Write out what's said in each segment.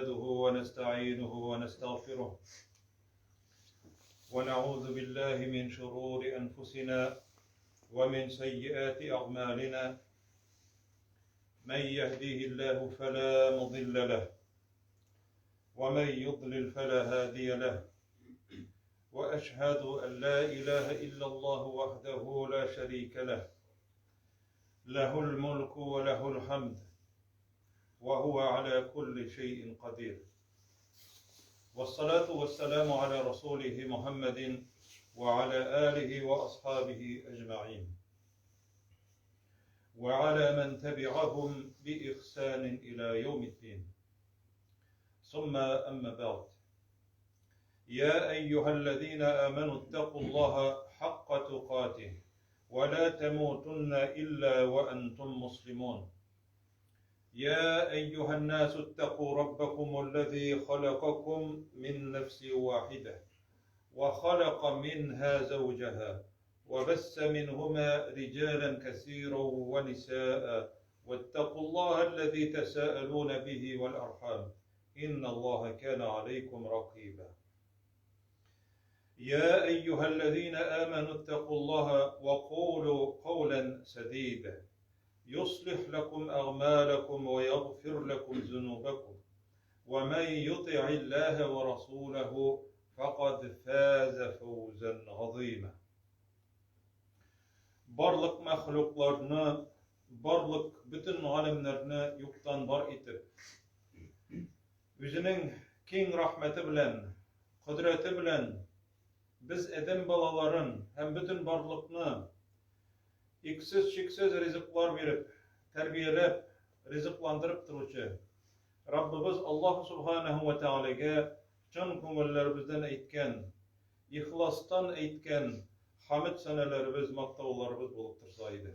نحمده ونستعينه ونستغفره ونعوذ بالله من شرور أنفسنا ومن سيئات أعمالنا من يهديه الله فلا مضل له ومن يضلل فلا هادي له وأشهد أن لا إله إلا الله وحده لا شريك له له الملك وله الحمد وهو على كل شيء قدير والصلاة والسلام على رسوله محمد وعلى آله وأصحابه أجمعين وعلى من تبعهم بإحسان إلى يوم الدين ثم أما بعد يا أيها الذين آمنوا اتقوا الله حق تقاته ولا تموتن إلا وأنتم مسلمون يا أيها الناس اتقوا ربكم الذي خلقكم من نفس واحدة وخلق منها زوجها وبس منهما رجالا كثيرا ونساء واتقوا الله الذي تساءلون به والأرحام إن الله كان عليكم رقيبا يا أيها الذين آمنوا اتقوا الله وقولوا قولا سديدا يصلح لكم أعمالكم ويغفر لكم ذنوبكم ومن يطع الله ورسوله فقد فاز فوزا عظيما Барлык мәхлукларны, барлык бөтен галәмнәрне юктан бар итеп, үзенең киң рәхмәте белән, кодрәте белән без адәм балаларын һәм бөтен барлыкны иксез-чиксез ризыклар биреп, тәрбияләп, ризыкландырып торучы Раббыбыз Аллаһу субханаһу ва тәгаләгә чын күңелләребездән әйткән, ихластан әйткән хәмд сәнәләребез, мактауларыбыз булып торса иде.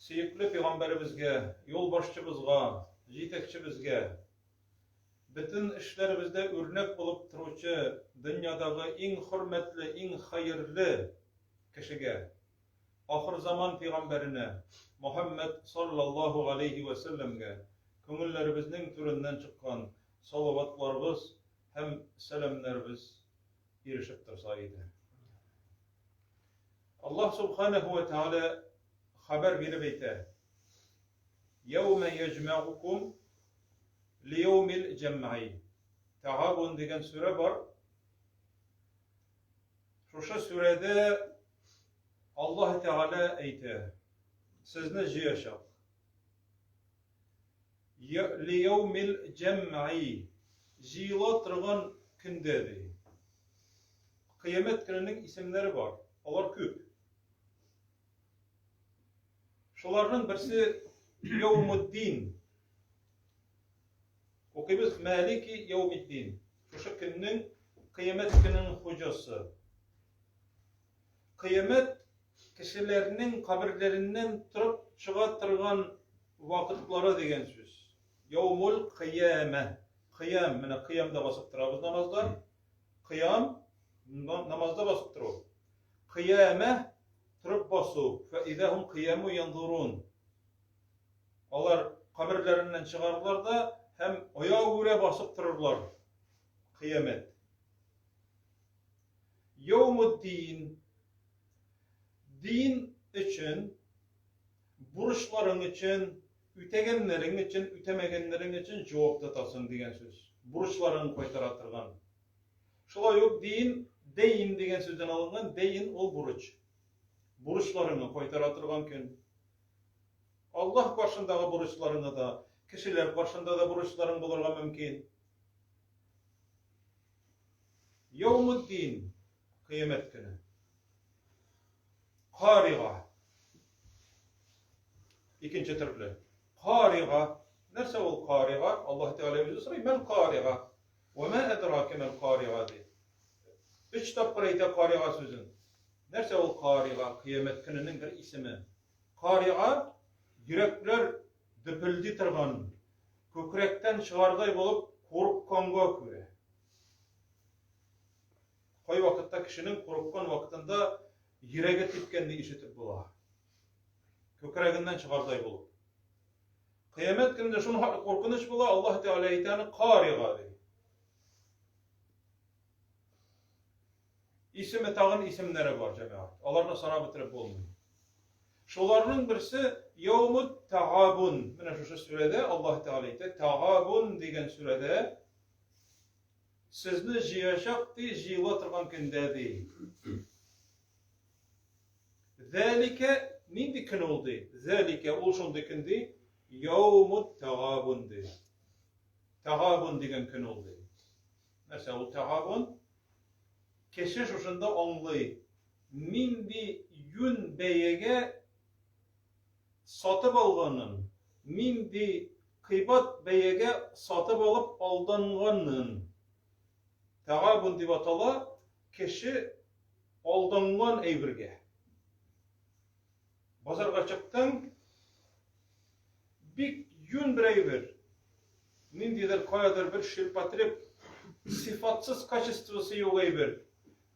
Сөекле пәйгамбәребезгә, юлбашчыбызга, җитәкчебезгә, бөтен эшләребездә үрнәк булып торучы дөньядагы иң хөрмәтле, иң хәерле кешегә, ахырзаман пәйгамбәренә, Мөхәммәд саллаллаһу галәйһи вә сәлләмгә күңелләребезнең түреннән чыккан салаватларыбыз һәм сәламнәребез ирешеп торса иде. Аллаһ субханаһу ва тааля хәбәр биреп әйтә. Яумә яҗмәгукум лияумил җәмгый. Тагабун дигән сүрә бар. Шушы сүрәдә Аллаһ Тәгалә әйтә, сезне җыячак. Лияумил җәмгый. Җыела торган көндә ди. Кыямәт көненең исемнәре бар. Алар күп. Шуларның берсе Яумуддин. Укыйбыз Малики Яумиддин. Шушы көннең кыямәт көненең хуҗасы. Кыямәт кешеләрнең каберләреннән торып чыга торган вакытлары дигән сүз. Яумул кыямә. Кыям, менә кыямда басып торабыз намазда. Кыям намазда басып тору. Кыямә торып басу. Фә изахум кыяму янзурун. Алар каберләреннән чыгарлар да һәм аягүрә басып торырлар. Кыямәт. Яумуддин. Дин өчен, бурычларың өчен, үтәгәннәрең өчен, үтәмәгәннәрең өчен җавап тотасың дигән сүз. Бурычларың кайтара торган. Шулай ук дин, дәйн дигән сүздән алынган, дәйн ул бурыч. Бурычларыңны кайтара торган көн. Аллаһ каршындагы бурычларыңны да, кешеләр каршында да бурычларың булырга мөмкин. Яумуддин, кыямәт көне. Карига. Икенче төрле. Карига. Нәрсә ул карига? Аллаһ Тәгалә үзе сорый, мәл карига. Ва ма әдрака мәл карига ди. Өч тапкыр әйтә карига сүзен. Нәрсә ул карига? Кыямәт көненең бер исеме. Карига йөрәкләр дөпелди торган, күкрәктән чыгардай булып курыкканга күрә. Кайвакытта кешенең курыккан вакытында йөрәге типкәнне ишетеп була. Күкрәгеннән чыгардай булып. Кыямәт көнендә шуның хәтле куркыныч була, Аллаһ Тәгалә әйтә аны карига ди. Исеме тагын исемнәре бар, җәмәгать. Аларны санап бетереп булмый. Шуларның берсе Яумут Тагабун. Менә шушы сүрәдә Аллаһ Тәгалә әйтә, Тагабун дигән сүрәдә сезне җыячак ди, җыела торган көндә ди. Зәликә нинди көн ул ди? Зәликә ул шундый көн ди, Яумут Тагабун ди. Тагабун дигән көн ул ди. Нәрсә ул тагабун? Кеше шушында аңлый, нинди юнь бәягә сатып алганын, нинди кыйбат бәягә сатып алып алданганын. Тагабун дип атала кеше алданган әйбергә. Базарга чыктың, бик юнь бер әйбер. Ниндидер каядыр бер ширпотреб, сыйфатсыз качествосы юк әйбер.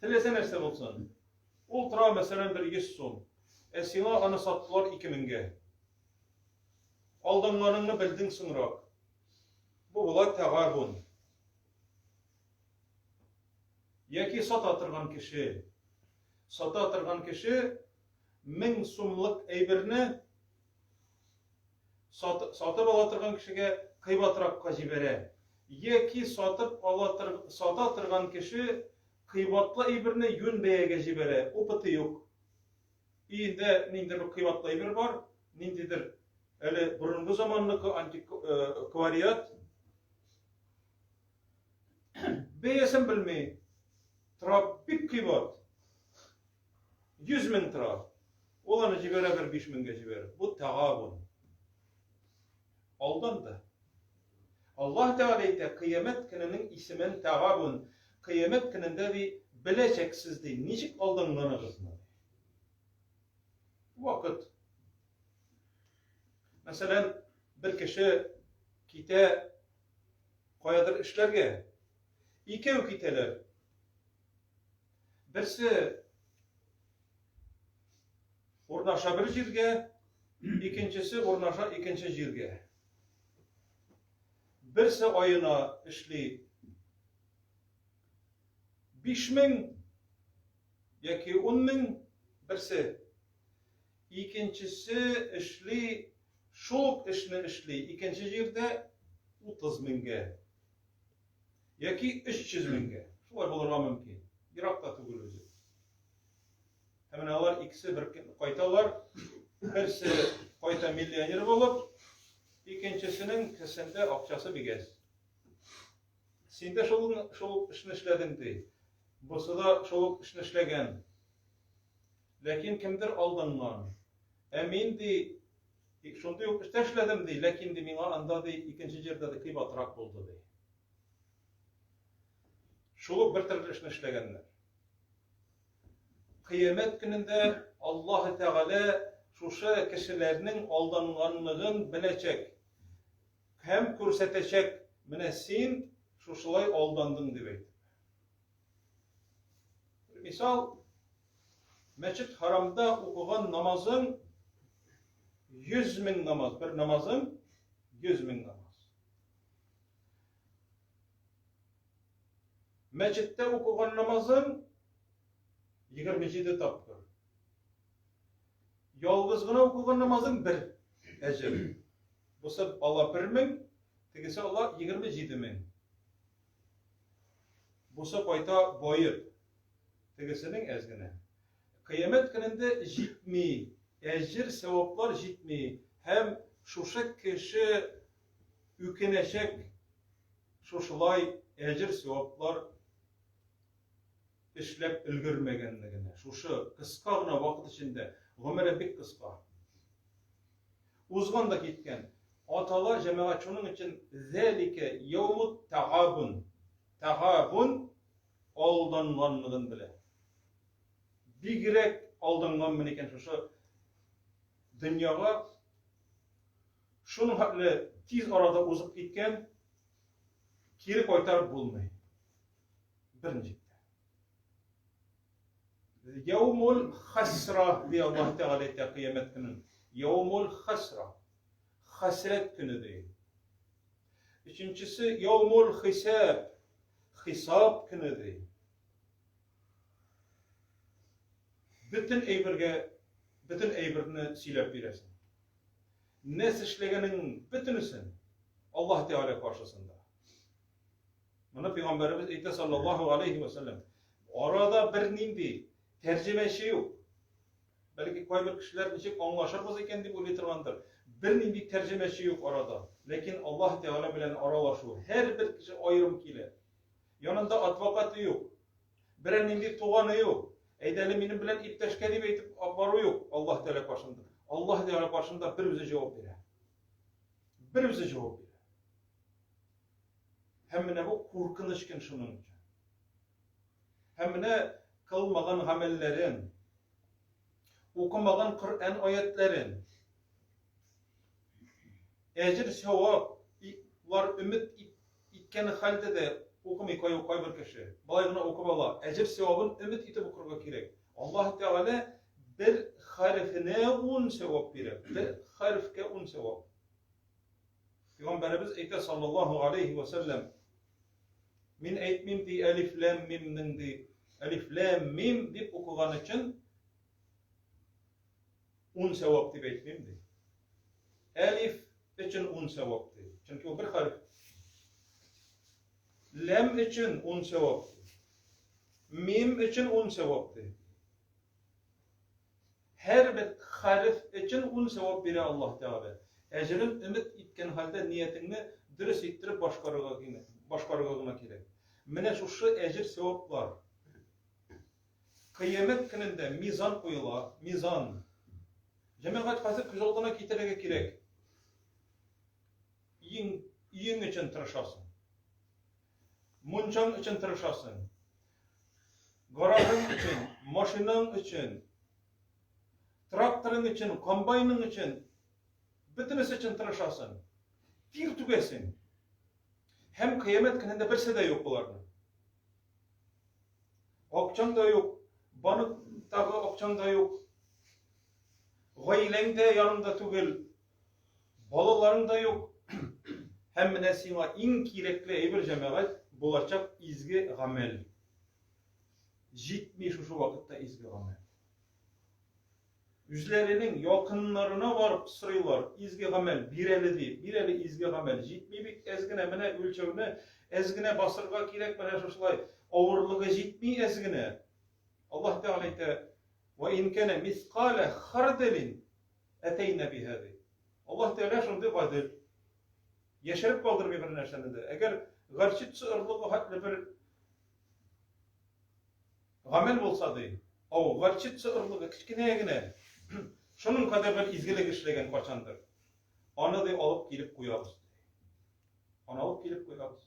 Теләсә нәрсә булсын. Ул тора, мәсәлән, бер 100 сум. Ә сиңа аны саттылар 2000гә. Алданганыңны белдең соңрак. Бу була тәгабун. Яки сата торган кеше. Сата торган кеше 1000 сумлык әйберне сатып ала торган кешегә кыйбатракка җибәрә. Яки сатып ала сата торган кеше кыйбатлы әйберне юнь бәягә җибәрә. Опыты юк. Өендә ниндидер бер кыйбатлы әйбер бар, ниндидер әле борынгы заманныкы антиквариат. Бәясен белми. Тора бик кыйбат. 100 мең тора. Ул аны җибәрә бер 5 меңгә җибәрә. Бу тагабун. Алданды. Аллаһ Тәгалә әйтә, кыямәт көненең исемен тагабун. Кыямәт көнендә ди, беләчәксез ди, ничек алданганыгызны. Вакыт. Мәсәлән, бер кеше китә каядыр эшләргә. Икәү китәләр. Берсе урнаша бер җиргә, икенчесе урнаша икенче җиргә. Берсе аена эшли 5000 яки 10000, берсе икенчесе эшли шул ук эшне эшли икенче җирдә 30 меңгә. Яки 300 меңгә. Шулай булырга мөмкин. Ерак та түгел үзе. Һәм менә алар икесе бер кайталар. Берсе кайта миллионер булып, икенчесенең кесәндә акчасы бик әз. Син дә шул шул эшне эшләдең ди. Бусы да шул ук эшне эшләгән. Ләкин кемдер алданган. Ә мин ди, шундый ук эштә эшләдем ди, ләкин ди миңа анда ди икенче җирдә ди кыйбатрак булды ди. Шул ук бер төрле эшне эшләгәннәр. Кыямәт көнендә Аллаһ Тәгалә шушы кешеләрнең алданганлыгын беләчәк һәм күрсәтәчәк, менә син шушылай алдандың дип әйтеп. Мисал, мәчет харамда укыган намазың 100 мең намаз, бер намазың 100 мең намаз. Мәчеттә укыган намазың 27 тапкыр. Ялгыз гына укыган намазың бер әҗер. Бусы ала 1 мең, тегесе ала 27 мең. Бусы кайта баеп, тегесенең әз генә. Кыямәт көнендә җитми, әҗер, сәваплар җитми һәм шушы кеше үкенәчәк шушылай әҗер, сәваплар эшләп өлгермәгәнлегенә. Шушы кыска гына вакыт эчендә, гомере бик кыска. Узган да киткән. Атала җәмәгать шуның өчен зәликә яумут тагабун. Тагабун алданганлыгын белә. Бигрәк алданганмын икән шушы дөньяга. Шуның хәтле тиз арада узып киткән, кире кайтарып булмый. Берничек тә. Яумул хасра ди Аллаһ Тәгалә әйтә кыямәт көнен. Яумул хасра. Хәсрәт көне ди. Өченчесе яумул хисап, хисап көне ди. Бөтен әйбергә, бөтен әйберне сөйләп бирәсең. Нәрсә эшләгәнең бөтенесен Аллаһ Тәгалә каршысында. Моны пәйгамбәребез әйтә саллаллаһу алейхи ва саллям. Арада бернинди тәрҗемәче юк. Бәлки кайбер кешеләр ничек аңлашырбыз икән дип уйлый торгандыр. Бернинди тәрҗемәче юк арада. Ләкин Аллаһ Тәгалә белән аралашу һәрбер кеше аерым килә. Янында адвокаты юк. Берәр нинди туганы юк. Әйдә әле минем белән иптәшкә дип әйтеп бару юк Аллаһ Тәгалә каршында. Аллаһ Тәгалә каршында бер үзе җавап бирә. Бер үзе җавап бирә. Һәм менә бу куркыныч көн шуның өчен. Һәм менә кылмаган гамәлләрен, укымаган Коръән аятләрен, әҗер савап лар өмет иткән хәлдә дә укымый кайбер кеше. Болай гына укып ала. Әҗер савабын өмет итеп укырга кирәк. Аллаһ Тәгалә бер хәрефенә ун савап бирә. Бер хәрефкә ун савап. Пәйгамбәребез әйтә саллаллаһу алейхи ва сәлләм. Мин әйтмим ди әлиф ләм мимнең ди. Әлиф ләм мим дип укыган өчен ун сәвап дип әйтмим ди. Әлиф өчен ун сәвап ди. Чөнки ул бер хәреф. Ләм өчен ун сәвап ди. Мим өчен ун сәвап ди. Һәрбер хәреф өчен ун сәвап бирә Аллаһ Тәгалә. Әҗерен өмет иткән хәлдә ниятеңне дөрес иттереп башкарырга башкарырга гына кирәк. Менә шушы әҗер сәваплар Кыямәт көнендә мизан куела, мизан. Җәмәгать хәзер күз алдына китерергә кирәк. Өең, өең өчен тырышасың. Мунчаң өчен тырышасың. Гаражың өчен, машинаң өчен, тракторың өчен, комбайның өчен, бөтенесе өчен тырышасың. Тир түгәсең. Һәм кыямәт көнендә берсе дә юк боларның. Акчаң да юк, банктагы акчаң да юк. Гаиләң дә яныңда түгел, балаларың да юк. Һәм менә сиңа иң кирәкле әйбер җәмәгать булачак изге гамәл. Җитми шушы вакытта изге гамәл. Үзләренең якыннарына барып сорыйлар, изге гамәл бир әле дип, бир әле изге гамәл, җитми бит әз генә, менә үлчәүне әз генә басырга кирәк, менә шушылай, авырлыгы җитми әз генә. Аллаһ Тәгалә әйтә, Ва ин кана мискала хардалин атайна биһа ди. Аллаһ Тәгалә шундый гадел. Яшереп калдырмый бер нәрсәне дә. Әгәр горчица орлыгы хәтле бер Гамәл булса ди, ау, горчица орлыгы кечкенә генә, шуның кадәр бер изгелек эшләгән кайчандыр. Аны ди алып килеп куябыз. Аны алып килеп куябыз.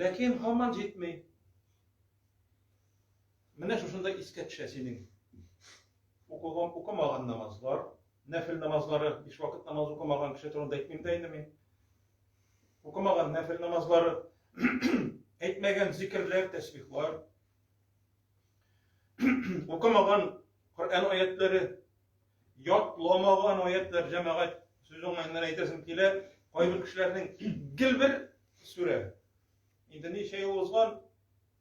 Ләкин һаман җитми. Менә шушында искә төшә синең укыган, укымаган намазлар, нәфил намазлары, биш вакыт намаз укымаган кеше турында әйтмим дә инде мин. Укымаган нәфил намазлары, әйтмәгән зикерләр, тәсбихлар, укымаган Коръән аятләре, ятламаган аятләр, җәмәгать, сүз уңаеннан әйтәсем килә, кайбер кешеләрнең гел бер сүрә. Инде ничә ел узган,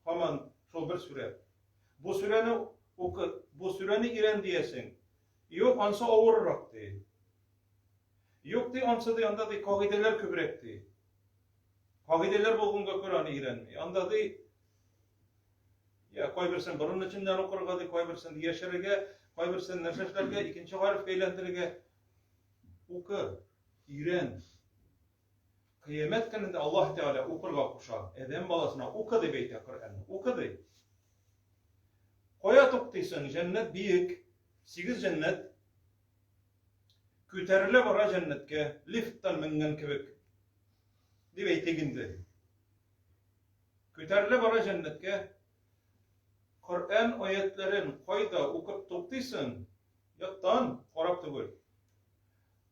һаман шул бер сүрә. Бу сүрәне укы, бу сүрәне өйрән диясең. Юк, ансы авыррак ди. Юк, ди, ансы ди, анда ди кагыйдәләр күбрәк ди. Кагыйдәләр булганга күрә аны өйрәнми. Анда ди, я кайберсен борын эченнән укырга ди, кайберсен яшерергә, кайберсен нәрсә эшләргә, икенче гарефкә әйләндерергә. Укы, өйрән. Кыямәт көнендә Аллаһ Тәгалә укырга куша. Адәм баласына укы дип әйтә Коръән. Укы ди. Кая туктыйсың? Җәннәт биек. Сигез җәннәт. Күтәрелә бара җәннәткә, лифттан менгән кебек. Дип әйтик инде. Күтәрелә бара җәннәткә. Коръән аятләрен кайда укып туктыйсың? Яттан карап түгел.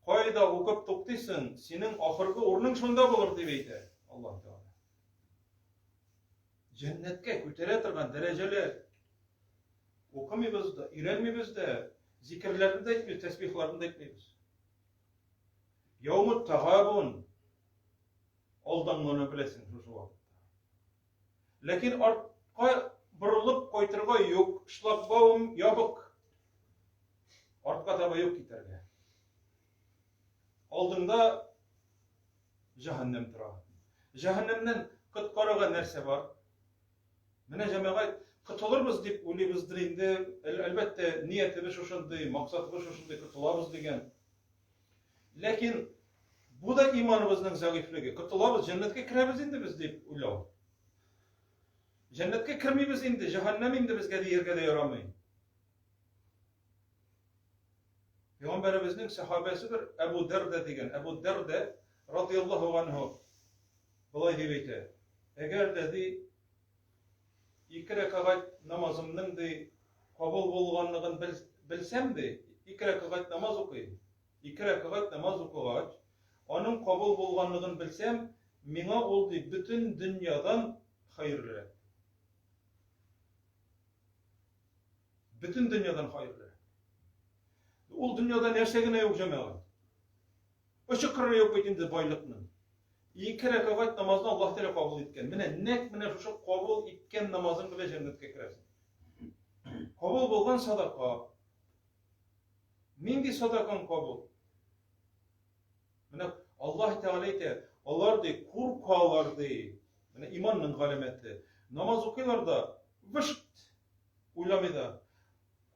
Кайда укып туктыйсың, синең ахыргы урының шунда булыр дип әйтә Аллаһ Тәгалә. Җәннәткә күтәрә торган дәрәҗәләр. Укымыйбыз да, өйрәнмибез дә, зикерләрне дә әйтмибез, тәсбихларны да әйтмибез. Яумут тагабун. Алданганны беләсең шушы вакытта. Ләкин артка борылып кайтырга юк, шлагбаум ябык. Артка таба юк китәргә. Алдыңда җәһәннәм тора. Җәһәннәмнән коткарырга нәрсә бар? Менә җәмәгать, котылырбыз дип уйлыйбыздыр инде. Әлбәттә, ниятебез шушындый, максатыбыз шушындый, котылабыз дигән. Ләкин бу да иманыбызның зәгыйфьлеге. Котылабыз, җәннәткә керәбез инде без дип уйлау. Җәннәткә кермибез инде, җәһәннәм инде безгә дияргә дә ярамый. Пәйгамбәребезнең сәхабәсе бер Әбу Дәрдә дигән, Әбу Дәрдә радияллаһу анһу болай дип әйтә. Әгәр дә ди ике рәкәгать намазымның ди кабул булганлыгын белсәм ди, ике рәкәгать намаз укыйм. Ике рәкәгать намаз укыгач, аның кабул булганлыгын белсәм, миңа ул ди бөтен дөньядан хәерлерәк. Бөтен дөньядан хәерлерәк. Ул дөньяда нәрсә генә юк, җәмәгать. Очы-кыры юк бит инде байлыкның. Ике рәкәгать намазны Аллаһ Тәгалә кабул иткән. Менә нәкъ менә шушы кабул иткән намазың белән җәннәткә керәсең. Кабул булган садака. Нинди садакаң кабул? Менә Аллаһ Тәгалә әйтә, алар ди, куркалар ди. Менә иманның галәмәте. Намаз укыйлар да, вышт, уйламый да.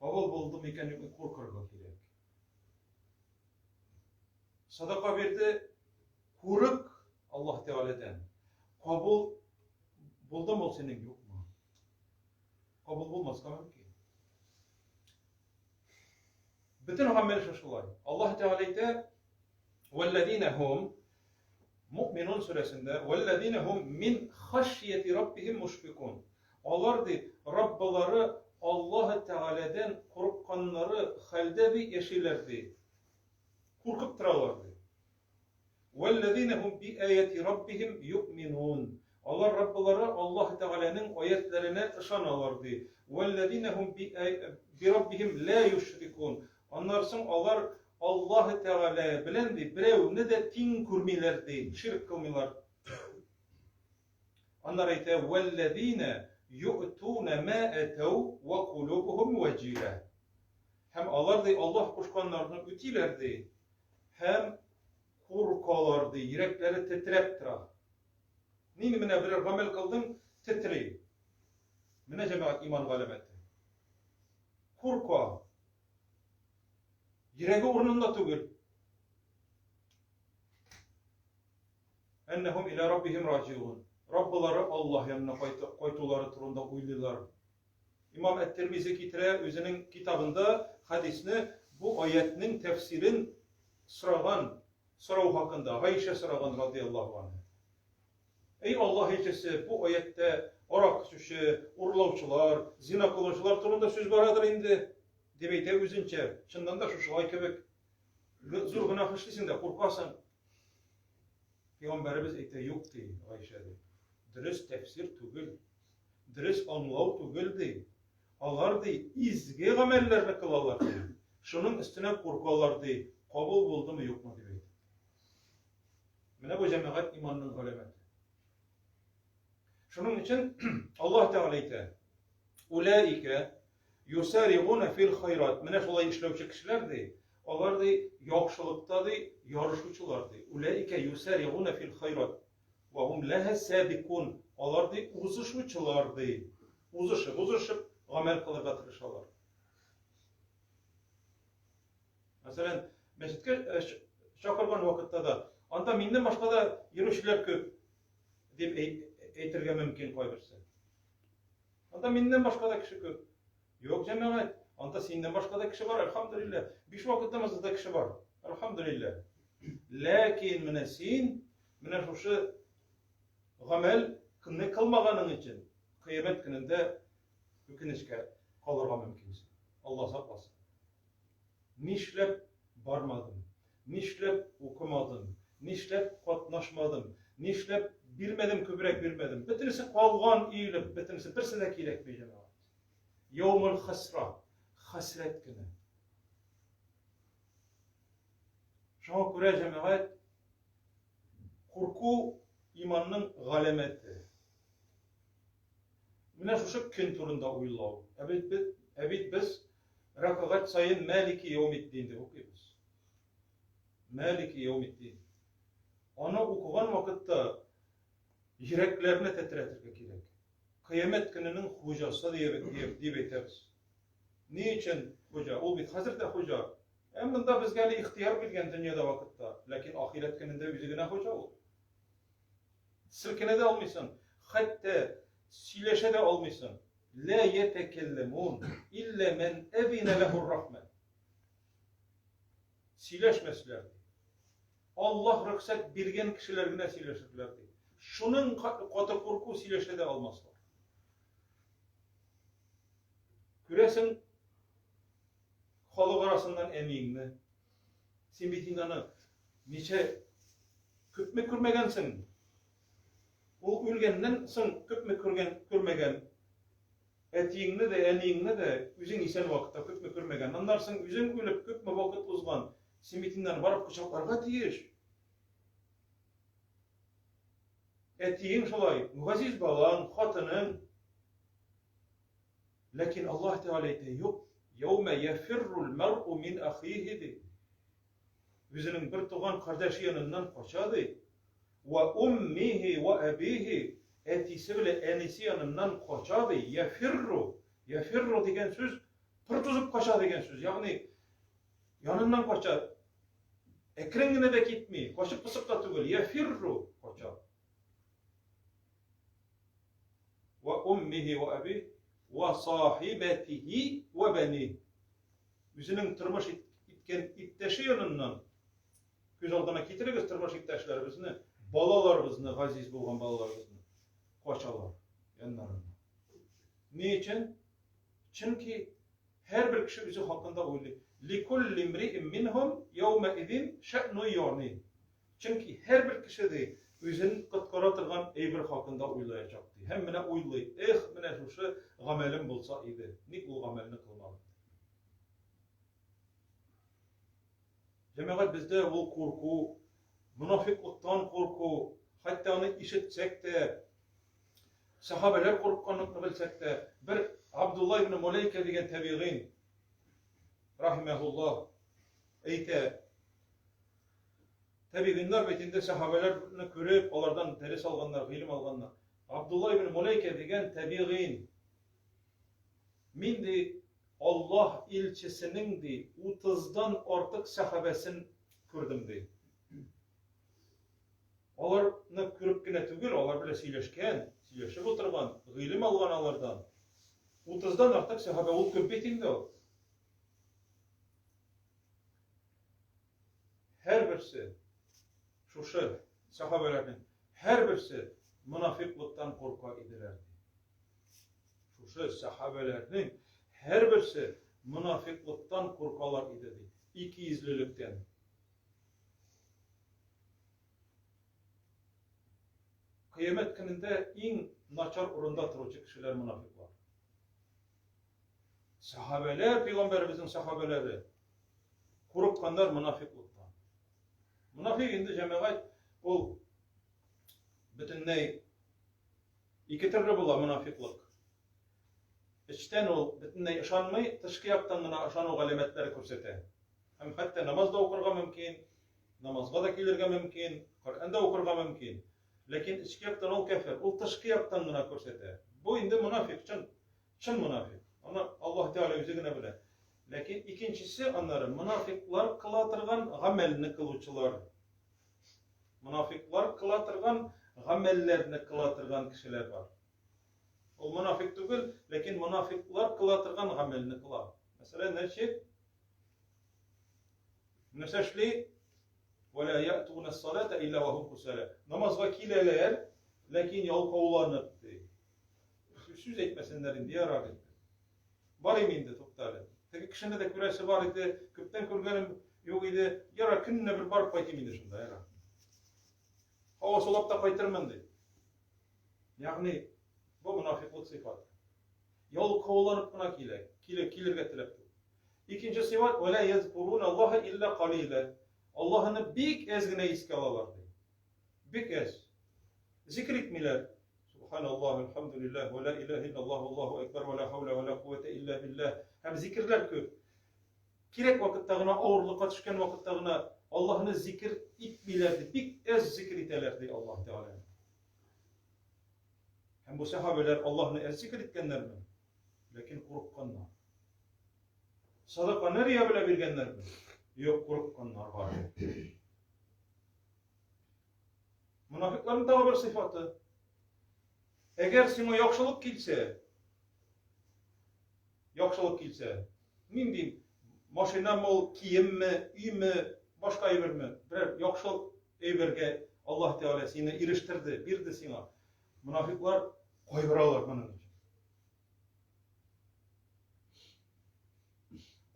Кабул булды микән, юкмы, куркырга кирәк. Садака бирде, курык Аллаһ Тәгаләдән. Кабул булдымы ул синең, юкмы? Кабул булмаска мөмкин. Бөтен гамәл шушылай. Аллаһ Тәгалә әйтә, "Валлазина хум" Муъминун сүрәсендә, "Валлазина хум мин хашияти раббихим мушфикун". Алар ди, Раббылары Аллаһ Тәгаләдән курыкканнары хәлдә ди яшиләр ди. Куркып торалар ди. Вәлләзинә һум би аяти раббихим юъминун. Алар Раббылары Аллаһ Тәгаләнең аятләренә ышаналар, ди. Вәлләзинә һум би раббихим ла юшрикун. Аннан соң алар Аллаһ Тәгалә белән, ди, берәүне дә тиң күрмиләр, ди, ширк кылмыйлар. Аннары әйтә, Вәлләзинә юътуна ма атау ва кулубухум ваҗилә. Һәм алар, ди, Аллаһ кушканнарны үтиләр, ди. Һәм куркалар, ди, йөрәкләре тетрәп тора. Нинди менә берәр гамәл кылдың, тетри. Менә җәмәгать иман галәмәте. Курка. Йөрәге урынында түгел. Әннәһум иля раббихим раҗиун. Раббылары Аллаһ янына кайтулары турында уйлыйлар. Имам Әт-Тирмизи китерә үзенең китабында хәдисне, бу аятьнең тәфсирен сораган, сорау хакында, Гайшә сораган радияллаһу анһа. Эй Аллаһ илчесе, бу аятьтә арак эчүче, урлаучылар, зина кылучылар турында сүз барадыр инде, дип әйтә үзенчә. Чыннан да шушылай кебек. Зур гөнаһ эшлисең дә куркасың. Пәйгамбәребез әйтә, юк ди, Гайшә ди. Дөрес тәфсир түгел. Дөрес аңлау түгел, ди. Алар, ди, изге гамәлләрне кылалар, ди. Шуның өстенә куркалар, ди, кабул булдымы, юкмы, дип әйтә. Менә бу җәмәгать иманның галәмәте. Шуның өчен Аллаһ Тәгалә әйтә: "Улаика юсаригуна фил хайрат". Менә шулай эшләүче кешеләр ди, алар ди яхшылыкта ди ярышучылар ди. Улаика юсаригуна фил хайрат. Вә һум ләһә сәбикун. Алар, ди, узышучылар, ди. Узышып, узышып гамәл кылырга тырышалар. Мәсәлән, мәчеткә э, чакырган вакытта да, анда миннән башка да йөрүчеләр күп, дип әйтергә мөмкин кайберсе. Анда миннән башка да кеше күп. Юк, җәмәгать, анда синнән башка да кеше бар, әлхәмдүлилләһ. Биш вакыт намазда да кеше бар, әлхәмдүлилләһ. Ләкин менә син менә шушы гамәл көнне кылмаганың өчен кыямәт көнендә үкенечкә калырга мөмкинсең. Алла сакласын. Нишләп бармадым? Нишләп укымадым? Нишләп катнашмадым? Нишләп бирмәдем, күбрәк бирмәдем? Бөтенесе калган өелеп, бөтенесе берсе дә кирәкми, җәмәгать. Яумул хәсра, хәсрәт көне. Шуңа күрә, җәмәгать, Курку иманның галәмәте. Менә шушы көн турында уйлау. Ә бит без, ә бит без рәкәгать саен Мәлики яумиддин дип укыйбыз. Мәлики яумиддин. Аны укыган вакытта йөрәкләрне тетрәтергә кирәк. Кыямәт көненең хуҗасы дип, дип, дип әйтәбез. Ни өчен хуҗа? Ул бит хәзер дә хуҗа. Ә монда безгә әле ихтыяр биргән дөньяда вакытта, ләкин ахирәт көнендә үзе генә хуҗа ул. Селкенә дә алмыйсың, хәтта сөйләшә дә алмыйсың. Ла ятакалламун илла ман әзина лаху рахман. Сөйләшмәсләр. Аллаһ рөхсәт биргән кешеләр генә сөйләшерләр ди. Шуның каты курку сөйләшә дә алмаслар. Күрәсең, халык арасыннан әниеңне. Син бит инде аны ничә күпме күрмәгәнсең. Ул үлгәннән соң күпме күргән, күрмәгән. Әтиеңне дә, әниеңне дә үзең исән вакытта күпме күрмәгән. Аннан соң үзең үлеп күпме вакыт узган. Син бит инде аны барып кочакларга тиеш. Әтиең шулай, газиз балаң, хатының. Ләкин Аллаһ Тәгалә әйтә, юк, яумә яфиррул мәр'у мин ахихи ди. Үзенең бер туган кардәше яныннан кача ди. Ва уммихи ва әбихи әтисе белән әнисе яныннан кача ди. Яфирру, яфирру дигән сүз пыр тузып кача дигән сүз. Ягъни яныннан кача. Әкрен генә дә китми, качып пысып та түгел. Яфирру кача. Ва уммихи ва әби ва сахибәтихи ва бәни. Үзенең тормыш иткән иптәше яныннан күз алдына китерегез тормыш иптәшләребезне, балаларыбызны, газиз булган балаларыбызны качалар яннарыннан. Ни өчен? Чөнки һәрбер кеше үзе хакында уйлый. Ликулли имри'ин минһум яума идин шә'ну югни. Чөнки һәрбер кеше, ди, үзен коткара торган әйбер хакында уйлаячак, ди. Һәм менә уйлый, эх, менә шушы гамәлем булса иде, ник ул гамәлне кылмадым? Җәмәгать бездә ул курку, монафиклыктан курку, хәтта аны ишетсәк тә, сахабәләр курыкканлыкны белсәк тә, бер Абдулла ибн Муләйкә дигән табигыйн, рахимәһуллаһ, әйтә, Тәбигыйннар бит инде сәхабәләрне күреп, алардан дәрес алганнар, гыйлем алганнар. Абдулла ибн Муләйкә дигән тәбигыйн. Мин ди Аллаһ илчесенең ди 30-дан артык сәхабәсен күрдем ди. Аларны күреп кенә түгел, алар белән сөйләшкән, сөйләшеп утырган, гыйлем алган алардан. 30-дан артык сәхабә ул күп бит инде ул. Һәрберсе шушы сахабәләрнең һәрберсе монафиклыктан курка иделәр. Шушы сахабәләрнең һәрберсе монафиклыктан куркалар иде ди. Икейөзлелектән. Кыямәт көнендә иң начар урында торучы кешеләр монафиклар. Сахабәләр, пәйгамбәребезнең сахабәләре курыкканнар монафиклыктан. Монафик инде җәмәгать ул бөтенләй ике төрле була монафиклык. Эчтән ул бөтенләй ышанмый, тышкы яктан гына ышану галәмәтләре күрсәтә. Һәм хәтта намаз да укырга мөмкин, намазга да килергә мөмкин, Коръән дә укырга мөмкин. Ләкин эчке яктан ул кәфер, ул тышкы яктан гына күрсәтә. Бу инде монафик, чын Чын монафик. Аны Аллаһ Тәгалә үзе генә белә. Ләкин икенчесе аннары монафиклар кыла торган гамәлне кылучылар. Монафиклар кыла торган гамәлләрне кыла торган кешеләр бар. Ул монафик түгел, ләкин монафиклар кыла торган гамәлне кыла. Мәсәлән, ничек? Нәрсә эшли? Вәлә ятуна салата илля ва хум кусала. Намазга киләләр, ләкин ялкауланып ди. Сүз әйтмәсеннәр инде, ярар инде. Барыйм инде, тукта әле. Теге кешене дә күрәсе бар иде, күптән күргәнем юк иде. Ярар, көненә бер барып кайтыйм инде шунда, ярар. Һава сулап та кайтырмын ди. Ягъни бу мунафиклык сыйфаты. Ялкауланып кына килә, килә, килергә теләп түгел. Икенче сыйфат, вәлә язкурун Аллаһа илля калила. Аллаһны бик әз генә искә алалар ди. Бик әз. Зикр итмиләр. Субханаллах, альхамдулиллах, ва ла илаһа иллаллах, аллаһу акбар, ва ла хаула ва ла куввата илля биллах. Һәм зикерләр күп. Кирәк вакытта гына, авырлыкка төшкән вакытта гына Аллаһны зикер итмиләр ди. Бик әз зикер итәләр ди Аллаһ Тәгалә. Һәм бу сәхабәләр Аллаһны әз зикер иткәннәрме? Ләкин курыкканнар. Садаканы рия белән биргәннәрме? Юк, курыкканнар бар. Монафикларның тагы бер сыйфаты. Әгәр сиңа яхшылык килсә, яхшылык килсә, нинди машинамы ул, киемме, өйме, башка әйберме, берәр яхшы әйбергә Аллаһ Тәгалә сине ирештерде, бирде сиңа. Монафиклар кайгыралар моның өчен.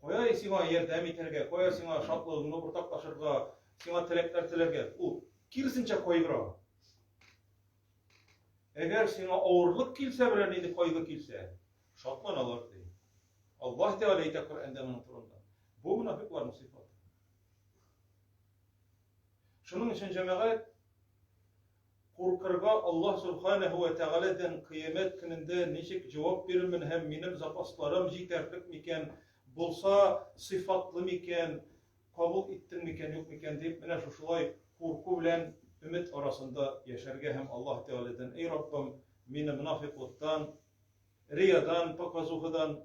Кая сиңа ярдәм итәргә, кая сиңа шатлыгыңны уртаклашырга, сиңа теләкләр теләргә. Ул киресенчә кайгыра. Әгәр сиңа авырлык килсә, берәр нинди кайгы килсә, шатланалар ди. Аллаһ Тәгалә әйтә Коръәндә моның турында. Бу мунафикларның сыйфаты. Шуның өчен җәмәгать куркырга Аллаһ Субханаһу ва Тәгаләдән кыямәт көнендә ничек җавап бирермен һәм минем запасларым җитәрлек микән, булса, сыйфатлы микән, кабул иттең микән, юк микән дип, менә шушылай курку белән өмет арасында яшәргә һәм Аллаһ Тәгаләдән, Әй Раббым, мине монафикълыктан, риядан, показухадан,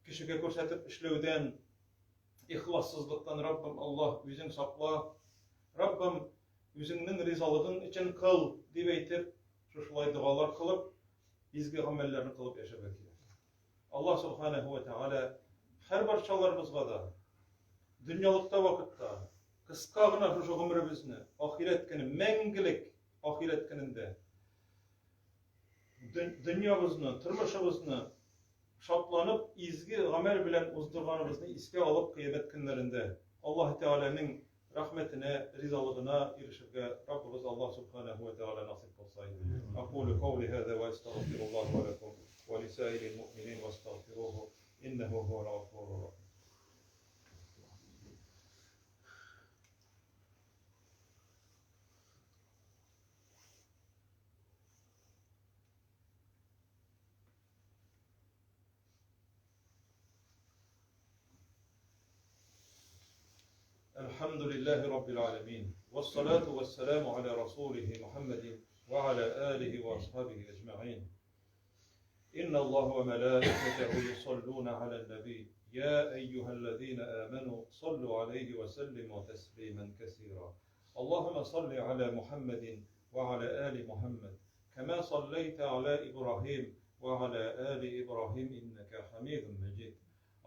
кешегә күрсәтеп эшләүдән, ихлассызлыктан, Раббым Аллаһ, үзең сакла. Раббым, Үзеңнең ризалыгың өчен кыл, дип әйтеп, шушылай догалар кылып, изге гамәлләрне кылып яшәргә кирәк. Аллаһ Субханаһу ва Тәгалә һәр барчаларыбызга да дөньялыкта вакытта кыска гына шушы гомеребезне ахирәт көне, мәңгелек ахирәт көнендә дөньябызны, тормышыбызны шатланып, изге гамәл белән уздырганыбызны искә алып, кыямәт көннәрендә Аллаһ Тәгаләнең рәхмәтенә, ризалыгына ирешергә Раббыбыз Аллаһ Субханаһу ва Тәгалә насыйп кылса иде. Акулю каули һаза ва астагфируллаһ ва лакум ва лисаирил муъминин вастагфируху иннаху хувал гафурур рахим. الحمد لله رب العالمين والصلاة والسلام على رسوله محمد وعلى آله وأصحابه أجمعين إن الله وملائكته يصلون على النبي يا أيها الذين آمنوا صلوا عليه وسلموا تسليما كثيرا اللهم صل على محمد وعلى آل محمد كما صليت على إبراهيم وعلى آل إبراهيم إنك حميد مجيد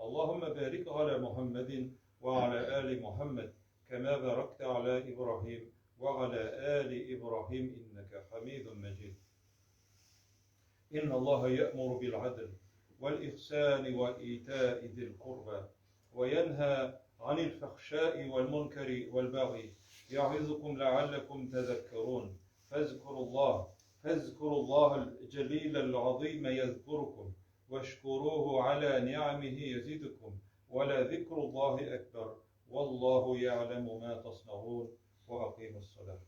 اللهم بارك على محمد وعلى آل محمد كما باركت على إبراهيم وعلى آل إبراهيم إنك حميد مجيد إن الله يأمر بالعدل والإحسان وإيتاء ذي القربى وينهى عن الفحشاء والمنكر والبغي يعظكم لعلكم تذكرون فاذكروا الله فاذكروا الله الجليل العظيم يذكركم واشكروه على نعمه يزدكم ولذكر الله أكبر والله يعلم ما تصنعون وأقيموا الصلاة.